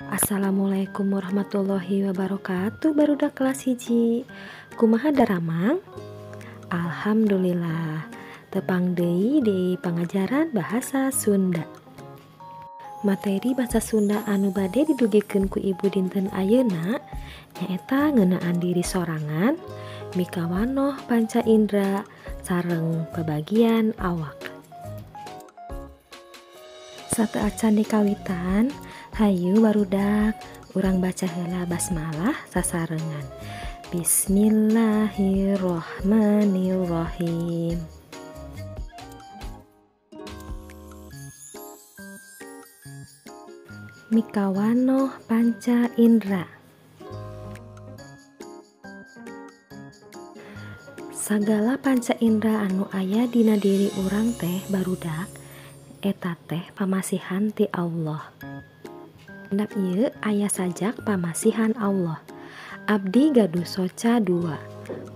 Assalamualaikum warahmatullahi wabarakatuh. Barudak kelas 1, kumaha daramang? Alhamdulillah, tepang deui di pangajaran bahasa Sunda. Materi bahasa Sunda anu bade didugikeun ku ibu dinten ayeuna nyaeta ngeunaan diri sorangan, mikawanoh panca indera, sareng babagian awak. Sateuacan dikawitan, hayu barudak urang baca heula basmalah sasarengan. Bismillahirrohmanirrohim. Mikawanoh panca indera. Sagala panca indera anu aya dina diri urang teh barudak eta teh pamasihan ti Allah. Handap ieu aya sajak pamasihan Allah. Abdi gaduh soca 2,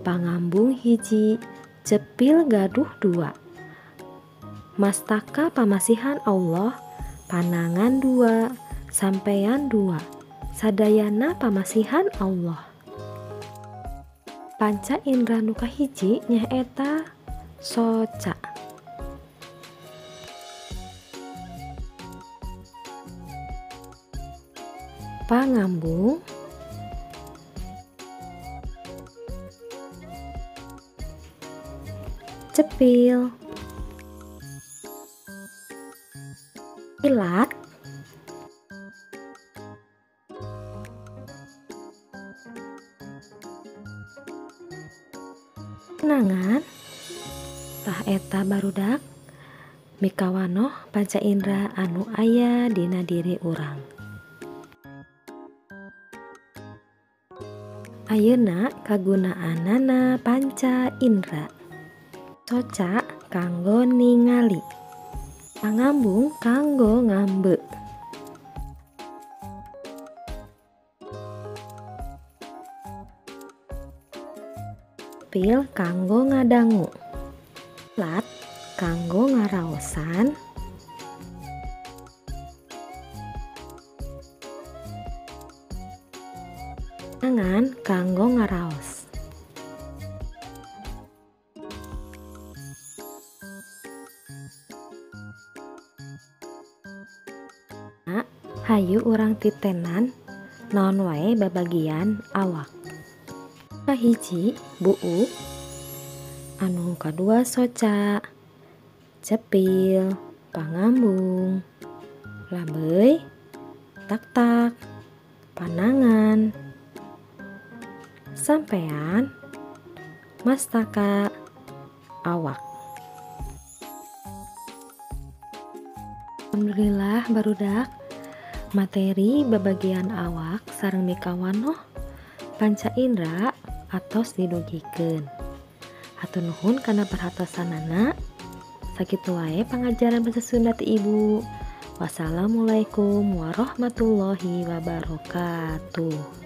pangambung 1, cepil gaduh 2. Mastaka pamasihan Allah, panangan 2, sampeyan 2, sadayana pamasihan Allah. Panca indera nu kahiji nyaeta soca. Pangambung, cepil, ilat, nangan. Tah eta barudak mikawanoh panca indera anu aya dina diri urang. Ayeuna kagunaanana panca indera. Soca kanggo ningali, pangambung kanggo ngambe. Pil kanggo ngadangu, lat kanggo ngaraosan, tangan kanggo ngaraos. Hayu urang titenan naon wae babagian awak. Kahiji buuk, anu kadua soca, cepil, pangambung, labeuy, tak-tak, panangan, sampean, mastaka, awak. Alhamdulillah barudak, materi babagian awak sareng mikawanoh panca indera atos didugikeun. Hatur nuhun kana perhatosanana. Sakitu wae pangajaran bahasa Sunda ti ibu. Wassalamualaikum warahmatullahi wabarakatuh.